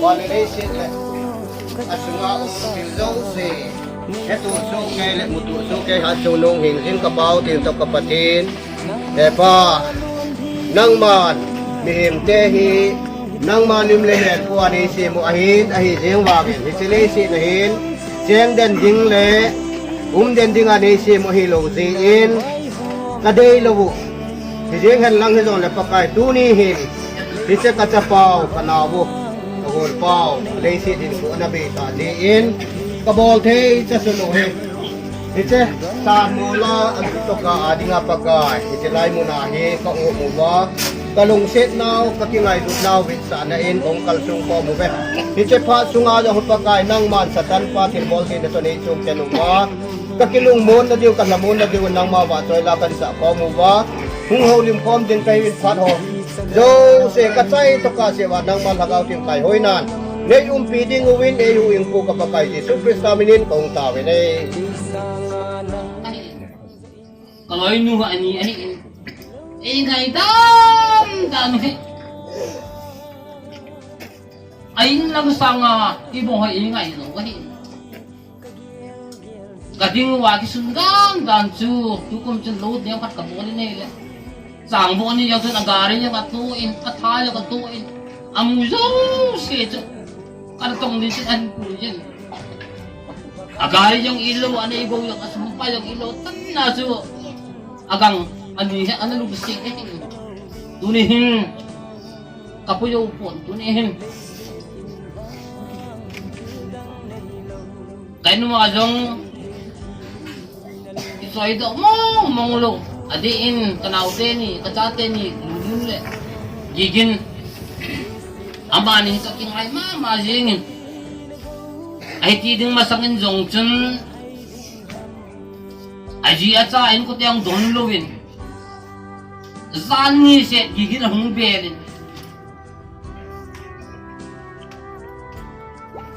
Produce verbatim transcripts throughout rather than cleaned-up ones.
Vale, leiset le asunga um thil jouse hetu soh kei le mutu soh kei, hatchungnung hingjing ka Pau ding toh ka Pathen. He Pa, nangman mihemte hi nangma lim le mel pua nei sem u ahin, ahi jeng vangin hiche leiset a hin cheng den ding le um den dinga nei sem u ahilou jeh in, ka deilou u hijeng hen lang hijongle Pakai, tuni hin hiche ka chapau, ka nao u, ka golpau, leiset hinkho ana bei tah jeh in ka bol thei chasun u hi. Hiche sanmola a lut toh ka a dinga Pakai, hiche lai muna hi ka um uva, ka lungset nau, ka kingailut nau vetsahna in kong kalsong khom uve. Hiche phat sunga jong Pakai, nangman Satan pa thilbol theina toh nei chom pen uva, ka kilungmon na diu, ka lhamon na diu, nangma vahchoi la kan sah khom uva, hung houlim khom ding ka hiuvin, phat ho jouse ka chai toh ka seh uva, nangma Lhagao Theng kaihoinan nei umpi ding uvin, eihuhhingpu ka Pakai Jesu Christa minin ka hung taovin ahi. Ka loinu ani ahi in. Ei ngaidam dan hi. A in lam sanga ibol ho ei ngailou ahi. Ka ding uva kisun dan dan chu, tukum chun load neo khat ka bol in ahile, chang bol ni jong chun a gari jong atoh in, a tha jong atoh in, amu jouse chu kana tong ding chu ahin pui jin. A gari jong ilou, a neigou jong, a sum pa jong ilou, tanna chu agang ani hi ana lungset e. Tuni hin ka pu jou pon, tuni hin ka in uva jong kichoi doh mong mong lou. Adeh in ka naote ni, ka chate ni, Lulun le Gigin, amani hi ka kingai mama jeng in. Ahi ti ding masang in jong chun, aji acha in kote ahung don louvin, jan ni seh Gigin ahung bel in,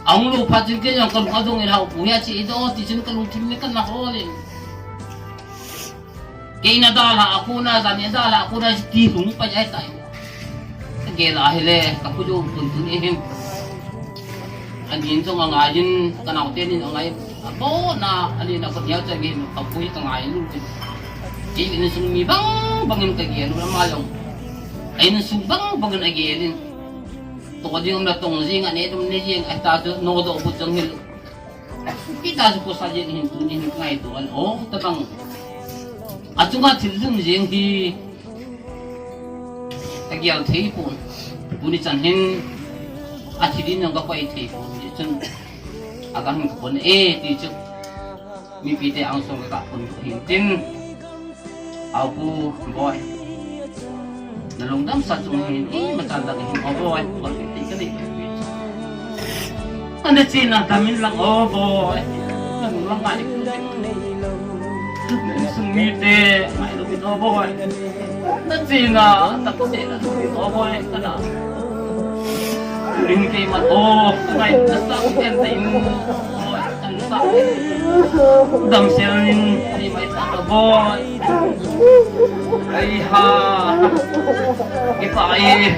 ahung lut phat chun kei jong ka lung adong in, Haopu, hia che i doh o, ti chun ka lungthim le kana hol in. Kei na dalha a kona, jan ni dalha a kona ti lhung pai ahitai. Ka gel a ahile ka pu jou pon, tuni hin. Anin jong angai in, ka naote nin angai in. Abona, alina kon hiau cha gel, ka pu hi ka ngai lut in. Kei insung mi bang bang in ka gel u, ama jong a insung bang bang in agel in. Toh ding um na tong jing, a ne dum ne jing, a ta chu nodoh bu chang hil. Kita chu kosa jeng hin, tuni hin ngaito an o, tabang. Achunga thil jum jeng hi ka gel thei pon. Tuni chan hin athi din jong ka koi thei pon. Hichun aga hin ka pon e, ti chu mipite angsung ka pon hin tin. Haopu boi. Na lungdam sah chung hin, imacha dang hin o boi, bol kit ti ka dei. Ana chena dam in lang o boi. Na lung lang ngai. Na insung mite ngai lou in o boi. Na chena dam in lang o boi, kana. Rin kei man o, ngai na sa ten te in. Damsel nin, ni mai ta boi. Ai ha. Ipa ai.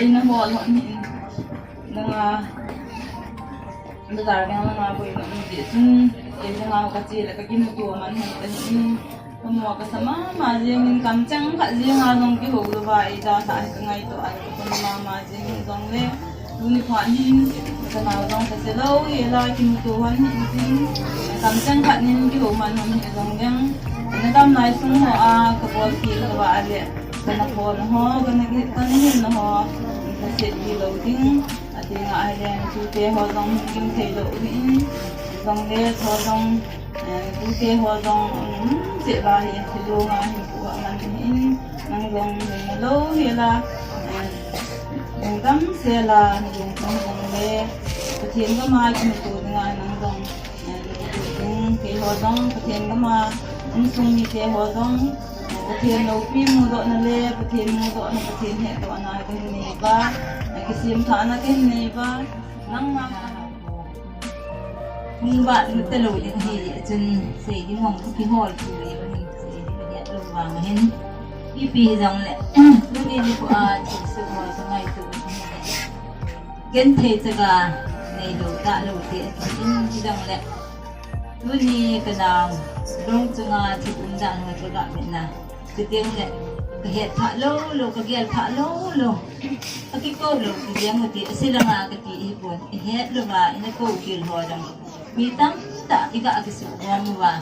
Eina hol hon hin, nanga bazar nanga boina um jeh chun, eina nga kache le kakimuto man hon kahin, kamo kasa mama jengin, kamcheng khat jenga jong kihou louva eidalhah hi kangaito a, kakon mama jengin jongle, tuni phat hin kanao jong kase lou hela kimuto hon hin tin, kamcheng khat nin kihou man hon hi jongleng, kana damlai sung hoa kabolkhel louva le, kana khol ho, kana, kana hin ho, kasetpi lou ding, ati nga ahile, tute ho jong hung ging thei lou ding, jongle ho jong, eh, tute ho jong, um, seh ba hi, thilou nga hi, pu aman hi, nang jong, jong lou hela, eh, jong damsel a, jong jong jongle, Pathen gam a kimuto dinga nang jong, eh, kimuto ding, keiho jong, Pathen gam a, insung mite ho jong, Pathen loupi mudohna le, Pathen mudohna, Pathen hettohna kahin nei uva, kisem thahna kahin nei uva, nangma hung bat lut talou ding ahi, chun sei ding hung kihol thei ahi, sei ding kahet lou vang ahin. Ipi hijongle, tuni nikho a, Jesu ho kangaito ahi. Genthei chaga neilou talou te ahi in hijongle. Tuni kanao, long chunga thil umdan ho kaga vetna. Chuteng le, kahet phah lou lou, kagel phah lou lou. Akikou lou, kijeng uti, ase langa kati ahipon, ihet louva, ina kou gel ho jong. Mi tamtah, iga kisuhgom uva.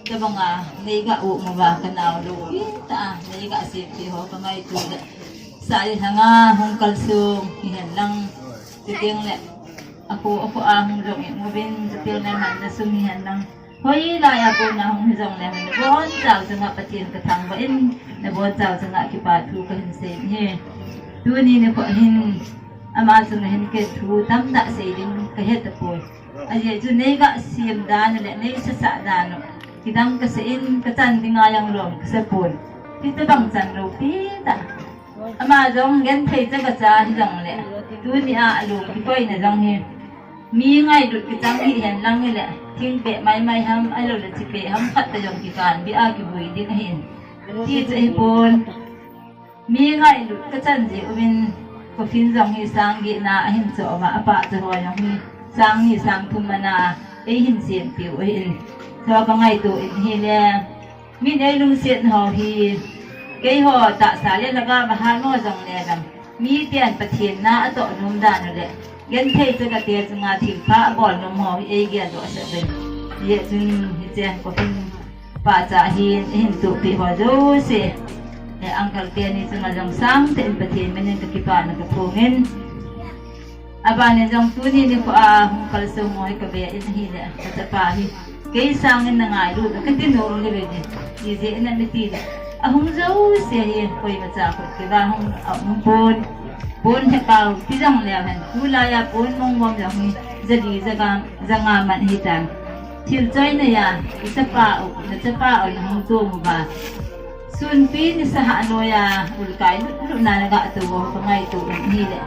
Tabanga, neiga um uva, kanao loupi tah a, neiga sempi ho kangaito le. Sah le lhanga, hung kalsong, hihen lang. Chuteng le, akho, akho a hung jong imuvin, chuteng le, manna sum hihen lang. Hoilai a kona hung hijongle, nabonchau chunga Pathen kathangvah in, nabonchau chunga kipa thu kahin sei ahi. Tuni nikho hin, ama chunga hin kei thu tamtah sei ding kahe tapoi. Ajeh chu neiga sem dan u le, neisasah dan u. Kidang kasa in, kachan dinga jong lom kasa pon. Hitobang chan loupi tah. Ama jong genthei chaga cha hijongle, tunia alung kikoina jong hi, mi ngailut kichang hihen lang hile, thingpeh maimai ham, ahiloule chipeh ham khat ta jong kikan beh a kivui ding ahin. Ti chu ahipon. Mi ngailut kachan jeh uvin, coffin jong hi sang get na ahin choh uva, apahcha ho jong hi sang ni sang thum ana eihin sempeh u ahin. Chua kangaito in ahile, min eilungset ho hi, keiho tahsa le lhagao a hat mo jongle lang, miten Pathen na atoh nom dan u le, genthei chakate chunga thilpha abol nom ho hi eigeldoh sah uvin. Hijeh chun hiche coffin pahcha hin eihin tohpeh ho jouse, eh, uncle teni chunga jong sangtah in Pathen minin kakipana kaphongin. Abanin jong tuni nikho a hung kalsong ho hi kave in ahile, kachapa hi kei sangin nangailut u kati nom le ve di, ijeh inem itile, ahung jouse hi koimacha khut kivah hung aum pon, pon hekau ti jongleu hen, tulai a pon mongmong jong hi jali jaga, janga man ahitan. Thil choinei a, ichapa u, nachapa u nahung tom uva, sunpi nisa hah noiya ulkai lutlut na nagah tou u kangaito in ahile,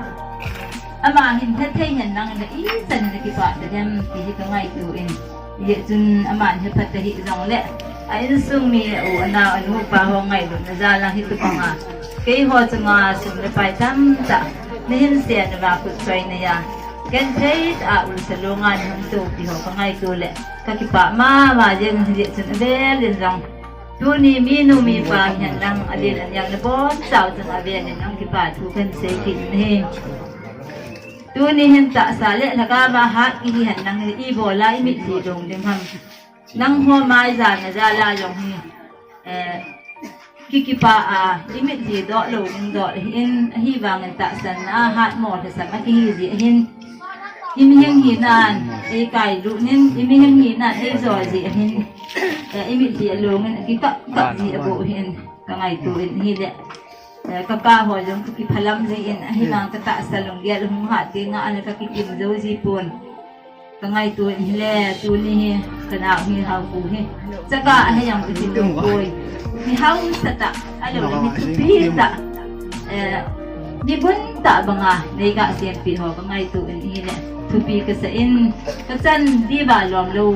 ama hin hethei hen lang le ichan in akipah tadem ti hi kangaito in. Hijeh chun aman hepha tahih jongle, a insung mi, a u, anao, anu, apa ho ngailutna jal a hitobanga keiho chunga sum le pai tamtah nahin sen uva, khut choinei a, genthei tah a ulsa longa nahung tohpeh ho kangaito le kakipah mama jeng. Hijeh chun avel in jong tuni minu mipa hihen lang, alen aneo nabonchau chunga avel in jong kipa thu kahin sei kit in ahi. Tuni hin tahsa le lhagao a hat kihi hen lang, ibola imitlhi long ding ham? Nangho maijana jal a jong hi, eh, kikipah a, imitlhi doh lou ding doh ahin, ahivangin tahsanna a hatmo lhasam akihi jeh ahin, imihing hinan eikailut in, imihing hinan eijol jeh ahin, eh, imitlhi along in akikap kap ji abou ahin, kangaito in ahile, eh, kapa ho jong kakiphalam jin, ahivang katahsa lunggel hung hat tenga ana kakitim jou ji pon. Kangaito in ahile, tuni hi kanao hi, Haopu hi, chaga ahi jong kiti nom poi. Mi hausa tah, ahilou le mi thupi tah, eh, mi bun tah banga neigah sempeh ho kangaito in ahile, thupi kasa in, kachan diuva lom lou,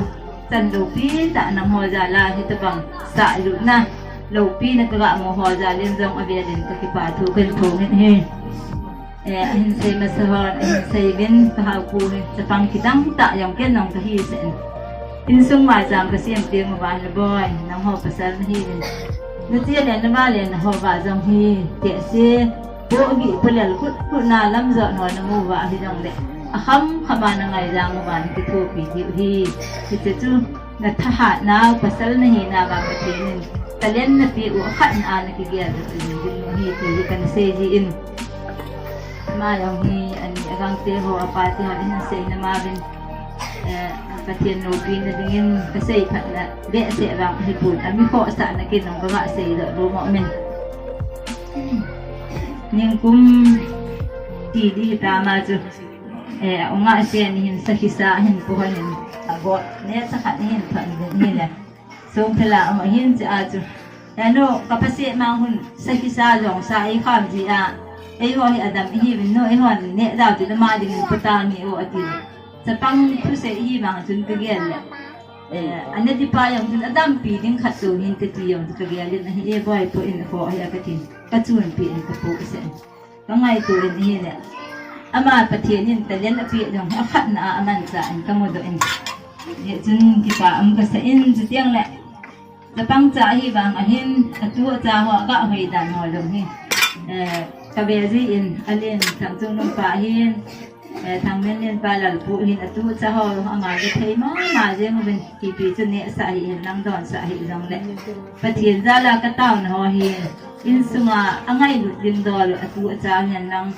chan loupi tah nangho jal a hitobang sahlutna loupina kagah mu ho jal in jong avel in kakipa thu kahin phong in ahi. Eh, ahin sei masa hon ahin sei uvin, ka Haopu hi chapang kidang tah jong ken jong kahi seh in. Insung maicham kasem teng uva le boi, nangho pasal nahiuvin, nache le nava le naho uva jong hi tehse, pohgih polel khut khut na lamjot ho namu uva ahi jongle, akham kham a nangaijang uva nakithopi diu ahi. Hiche chu nathahatnau, pasal nahinauva Pathen in talent napeh u akhatna a nakigel u chu ding ahi ti hi kana sei jin. Ama jong hi ani agangte ho, apate ho ahin seina ma uvin, eh, Pathen loupina dingin kasei phatna behseh vang ahipon, ami khohsahna kin jong kagah seidoh lou mo min. Ningkum ti ding hitam a chu, eh, u Ngahsen hin sakhi sa ahin pohon in, agot neocha khat ahin thon uvin ahile, Songphel a um ahin, chea chu, henu, kapaseh mang hun sakhi sa jong sa eikham ji a, eiho hi adam ihiuvin nu, eihon neh dau chu nama dingin pota nge o atin. Chapang thusei ihi vang chun kagel le, eh, ana dipa jong chun adampi ding khat chu hin kati jong chu kagel in ahi, e boi, poh in, khoh hi a katin, kachunpeh in kapoh seh. Kangaito in ahile, ama Pathen in talent apeh jong hi akhatna a amanchah in kamudoh in. Hijeh chun kipa um kasa in, chuteng le chapangcha ahivang ahin, atu acha ho agah hoi dan ho jong hi, eh, kave jin, alen Thangchungnungpa ahin, eh, Thangminlenpa Lalpu ahin, atu acha ho angailou thei mama jeng uvin, ipi chu nehsah hih hen lang, donsah hih jongle, Pathen jal a kataona ho hi, insunga angailut ding dol u atu acha hihen lang,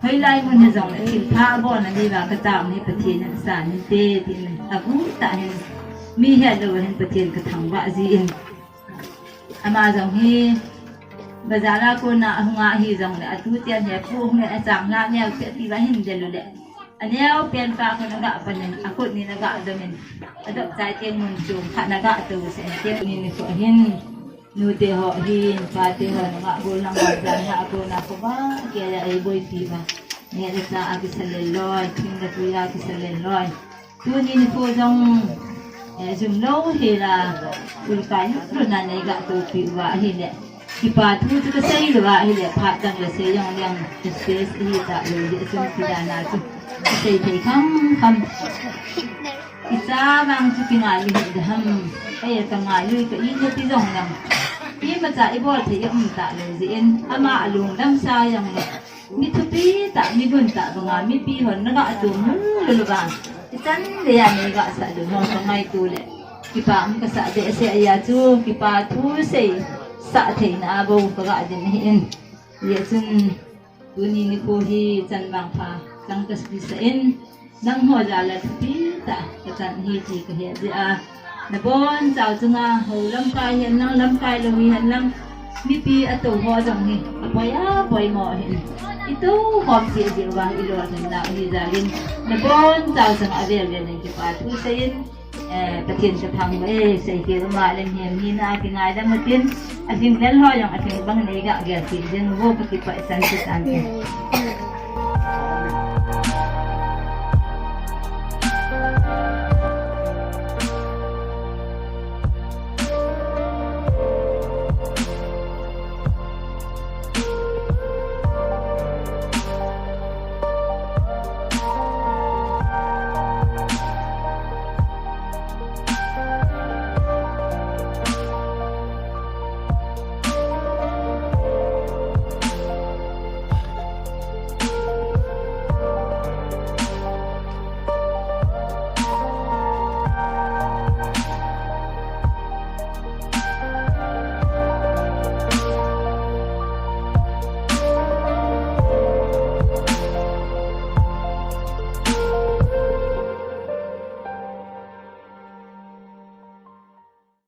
hoilai mun hijongle thilpha abolna diuva kataona hi Pathen in asan hinte tin, aguh tah hin, mi hetlou hin Pathen kathangvah jin. Ama jong hi bazar a kona ahunga hijongle, atu ten hi apu hung in achanglhah neo peh tia ahin del u le, aneo penpa khun agah panin, akhut nin agah domin, adop chai teng mun chom khat in agah tou seh in, teng ni nikho hin, nute ho hin, pate ho, nungah gollhang ho, janhi a kona khovah keiya eiboipi uva, neh le chah a kisa lel loi, thing le tui a kisa lel loi, tuni nikho jong, eh, jumlou hela, ulkai lutlut na neigah toupi uva ahile, Kipa thu chu kasei lou ahile phat dang le sei jong leng space hi ta lou jeh chun kidana chu kasei thei kham kham. Icha vang chu kingai hi de ham. Ei ka ngai lui ka i ne ti jong leng. Imacha ibol thei um ta lou jeh in ama alungdam sa jong le. Mi thupi tah, mi gun tah banga mipi hon naga tum lulu vang. Ichan le a neiga sah lou ho ka ngaito le. Kipa um kasah behseh a chu kipa thu sei sah theina a bou kaga din ahi in. Hijeh chun tuni nikho hi chan vangpha chang kasah in. Nangho jal a thupi tah kachan ahi ti kahe jeh a. Nabon chauva chunga hou lamkai hihen lang, lamkai lou hihen lang, mipi atou ho jong hi apoi a poimo ahin. Itou khom jeh jeh vang ilolhinna ahi jal in. Nabon chauva chunga avel vel in kipa thu sei in, eh, Pathen kathangvah e, sei keu ma leng hem hina kingaidam utin, alhing lel ho jong alhing bang neiga gel kit jeng uvo, kakipah e, chan chu chan e.